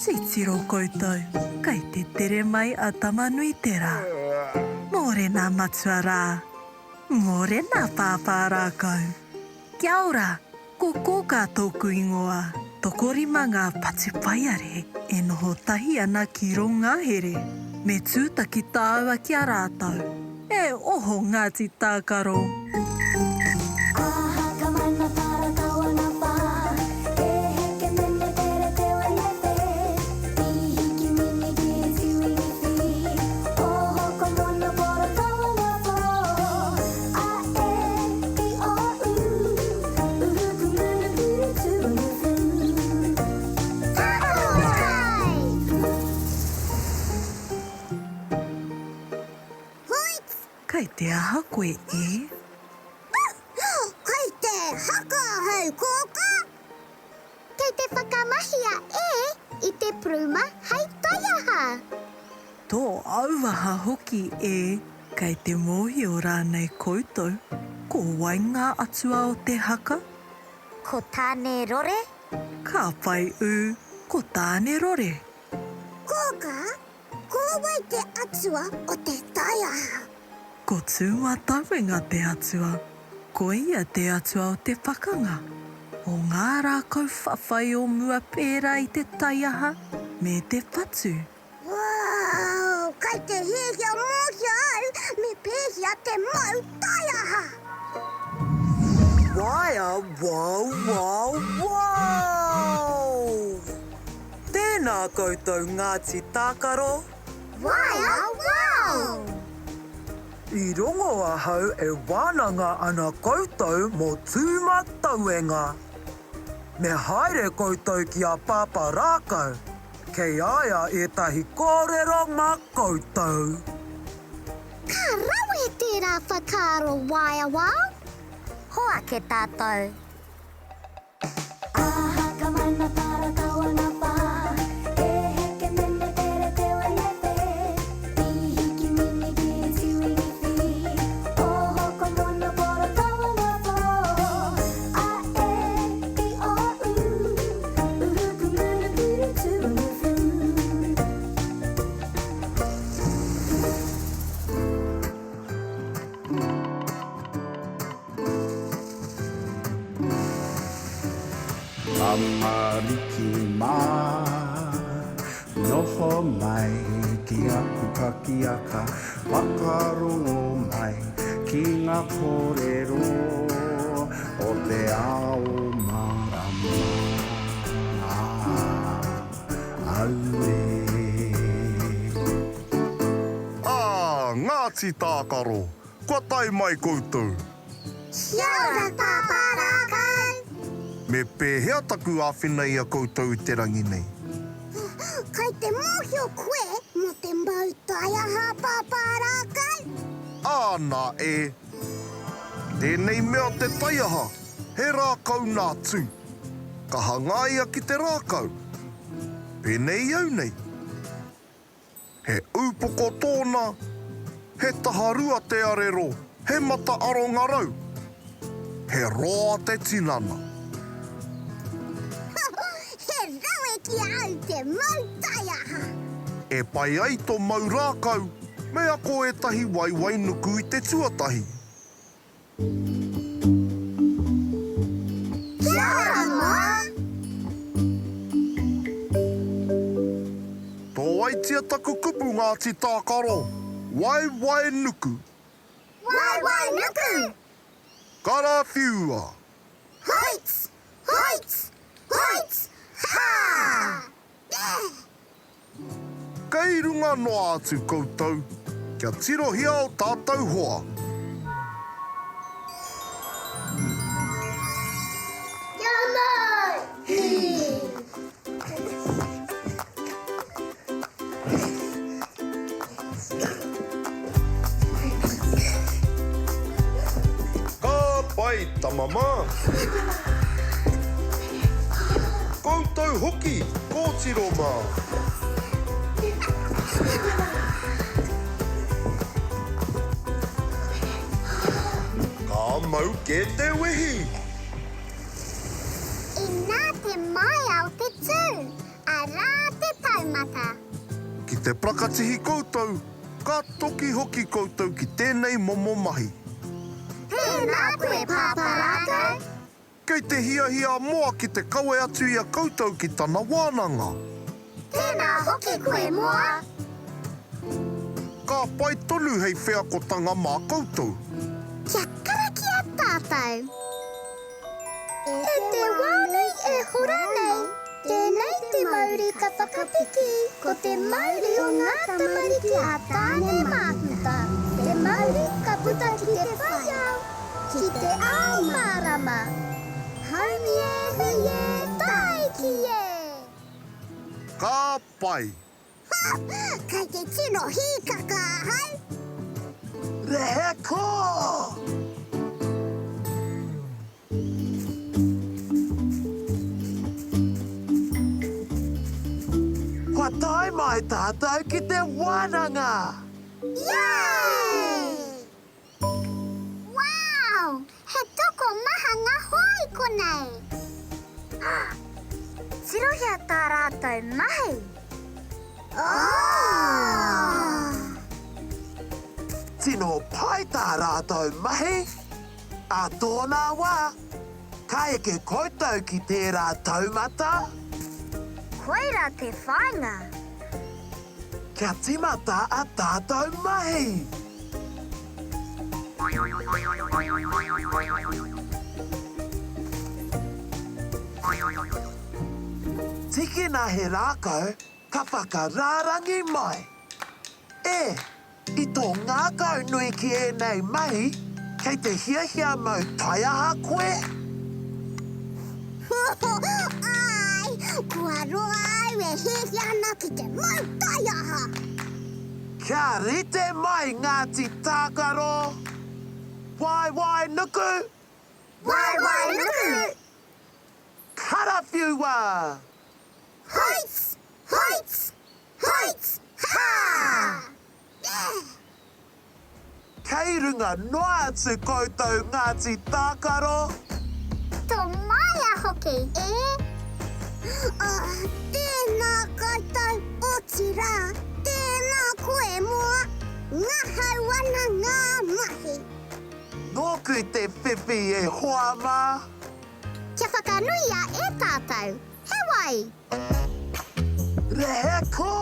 Titiro koutou, kei te tere mai a Tamanuiterā. Mōrena matua rā! Mōrena pāpā rākau! Kia ora! Ko Kōkā tōku ingoa. Tokorima ngā patupaiarehe e noho tahi ana ki rō ngahere. Me tūtaki tāua ki a rātou. E oho Ngāti Tākaro! Kei te aha koe e? Kei te haka ahau, Kōkā! Kei te whakamahia e i te paruma hei taiaha. Tō auaha hoki e Kei te mōhio rānei koutou ko wai ngā atua o te haka? Ko Tāne Rore? Ka pai ū, ko Tāne Rore. Kōkā, ko wai te atua o te taiaha? Ko Tūmatauenga te atua. Ko ia te atua o te pakanga, o ngā rākau whawhai o mua pērā i te taiaha me te whatu. Wow! Kai te hiahia mōhio au me pēhea te mau taiaha! Waea wow wow wow! Tēnā koutou Ngāti Tākaro! Waea wow! I rongo ahau e wānanga ana koutou mō Tūmatauenga. Me haere koutou ki a Pāpā Rākau, kei a ia ētahi kōrero mā koutou. Ka rawe tērā whakaaro waea wow! Hoake tātou. Tamariki mā, noho mai ki aku pakiaka, whakarongo mai ki ngā kōrero o te ao mārama. Auē. Ā, Ngāti Tākaro, Kua tae mai koutou. Kia ora Pāpā Rākau. Me pēhea taku āwhina i a koutou i te rangi nei? Kai te mōhio koe mō te mau taiaha Pāpā Rākau? Āna e. Tēnei mea te taiaha, he rākau nā Tū. Ka hangaia ki te rākau. Pēnei i au nei. He ūpoko tōna, he taharua te arero, he mata aronga rau, he roa te tinana. He rawe ki a au te mau taiaha. E pai ai to mau rākau, me ako ētahi waewae nuku i te tuatahi. Kia ora mā! Tōaitia taku kupu Ngāti Tākaro, waewae nuku. Waewae nuku! Karawhiua! Hoits! Hoits! Hoits! Ha! Kei runga noa atu koutou, kia tirohia o tātou hoa. Kia mai! Ka pai, tama mā. Koutou hoki, kōtiro mā. Ka mau kē te wehi. Inā te maea o te tū, arā te. Ki te parakatihi koutou, ka toki hoki koutou ki tēnei momo mahi. Tēnā koe Pāpā Rākau. Kei te hiahia a Moa ki te kawe atu i a koutou ki tana wānanga. Tēnā hoki koe Moa. Ka pai tonu hei wheakotanga mā koutou. Kia karakia tātou. E te wā nei e hora nei, tēnei te mauri ka whakapiki, ko te mauri o ngā tamariki a Tāne Māhuta, te mauri ka puta ki te whai ao, ki te ao mārama. Haumi e, hui e, tāiki e! Ka pai! Kei te tino hīkaka ahau! Rehe kō! Kua tae mai tātou ki te wānanga! Yay! Wow! He tokomaha ngā hoa i konei! Tirohia tā rātou mahi! Oh! Tino pai tā rātou mahi! Ā tōna wā, ka eke koutou ki tērā taumata. Koirā te whāinga! Kia tīmata a tātou mahi! Tikina he rākau, ka whakarārangi mai. E, i tō ngākau nui ki ēnei mahi, kei te hiahia mau taiaha koe? Āe, kua roa au e hiahia ana ki te mau taiaha! Kia rite mai Ngāti Tākaro! Waewae nuku! Waewae nuku! Karawhiua! Hoits! Hoits! Hoits! Ha! Kei runga noa atu koutou Ngāti Tākaro! Tō māia hoki, e! Oh, tēnā koutou, otirā, tēnā koe Moa! Ngahau ana ngā mahi! Nōku te whiwhi e hoa mā! Kia whakanuia e tātou, he wai! Rehe kō!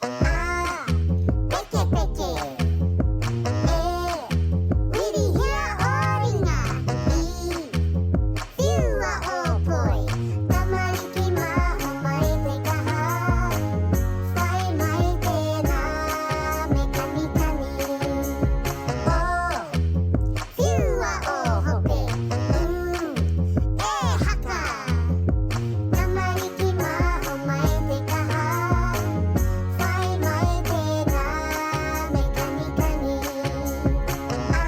A, pekepeke. E, whirihia ō ringa. I, whiua ō poi. Tamariki mā, homai te kaha. Whai mai tēnā, me kanikani. O, Whiua ō hope, ū, e haka! Tamariki mā, homai te kaha, Whai mai tēnā, me kanikani. A,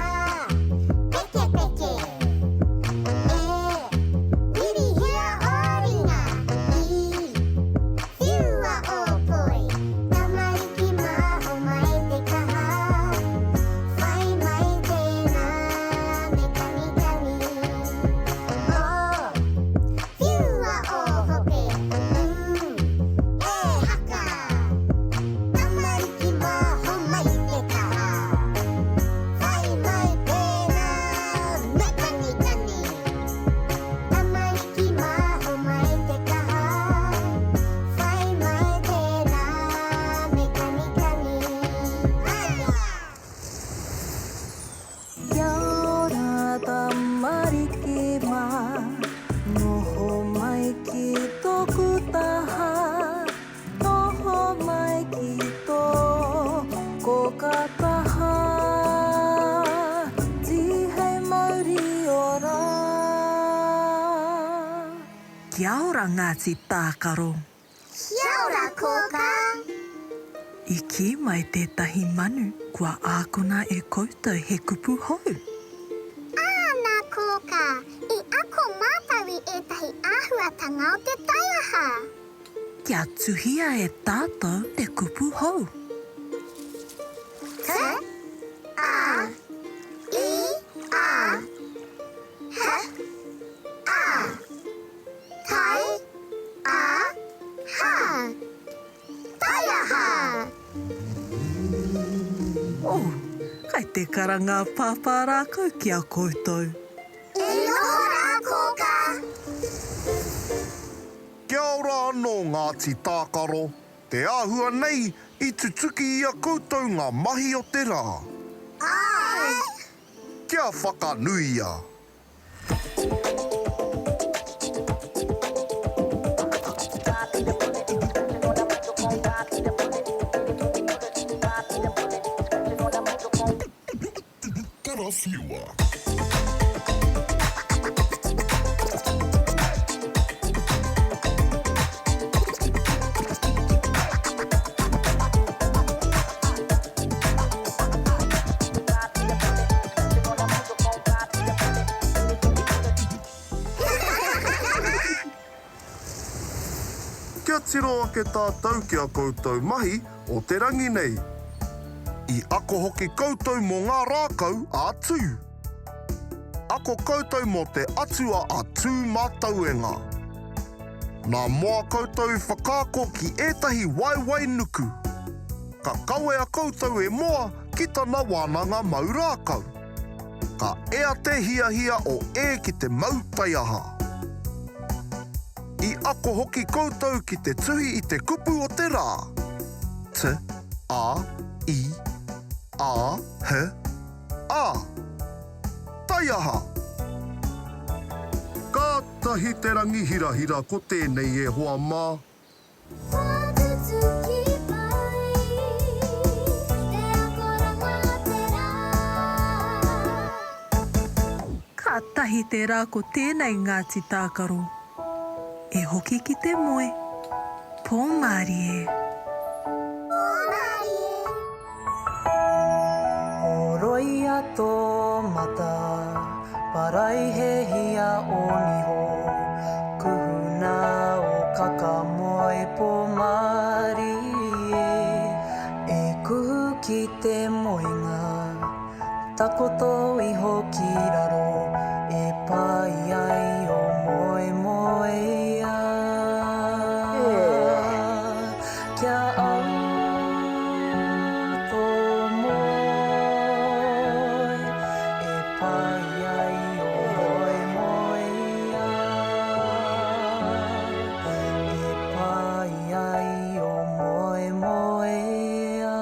pekepeke, E, whirihia ō ringa, I, whiua ō poi, Tamariki mā, homai te kaha, Whai mai tēnā me kanikani. O, whiua ō hope, ū, e haka! Tamariki mā, homai te kaha. Whai mai tēnā me kanikani. Tamariki mā, homai te kaha. Whai mai tēnā me kanikani. Kia ora tamariki mā, noho mai ki tōku taha, noho mai ki tō kōka taha, tīhei mauri ora. Kia ora Ngāti Tākaro. Kia ora, Kōkā! I kī mai tētahi manu kua ākona e koutou he kupu hou. Āna, Kōkā, i ako mātou i ētahi āhuatanga o te taiaha. Kia tuhia e tātou te kupu hou. T, A, I, A, H, A. Tai, a. te karanga a Pāpā Rākau ki a koutou. E noho rā, Kōkā! Kia ora anō Ngāti Tākaro, te āhua nei i tutuki i a koutou ngā mahi o te rā. Āe! Kia whakanuia! Karawhiua. Kia tiro ake tātou ki a koutou mahi o te rangi nei. I ako hoki koutou mō ngā rākau a Tū. Ako koutou mō te atua a Tūmatauenga. Nā Moa koutou i whakaako ki ētahi waewae nuku. Ka kawea koutou e Moa ki tana wānanga mau rākau. Ka ea te hiahia o E ki te mau taiaha. I ako hoki koutou ki te tuhi i te kupu o te rā, T, A, I, A, H, A. Taiaha! Kātahi te rangi hirahira ko tēnei e hoa mā. Kua tutuki pai te akoranga o te rā. Kātahi te rā ko tēnei Ngāti Tākaro. E hoki ki te moe. Pō mārie. Pō mārie. Horoia tō mata, paraihehia ō niho, kuhuna ō kaka moe pō mārie, e kuhu ki te moenga. Takoto iho ki raro e pai ai o moemoeā. Kia au tō moe e pai ai o moemoeā. E pai ai o moemoeā.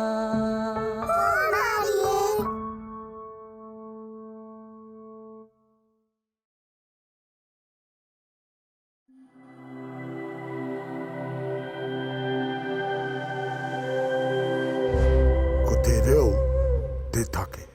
Pōmarie. Ko te reo te take.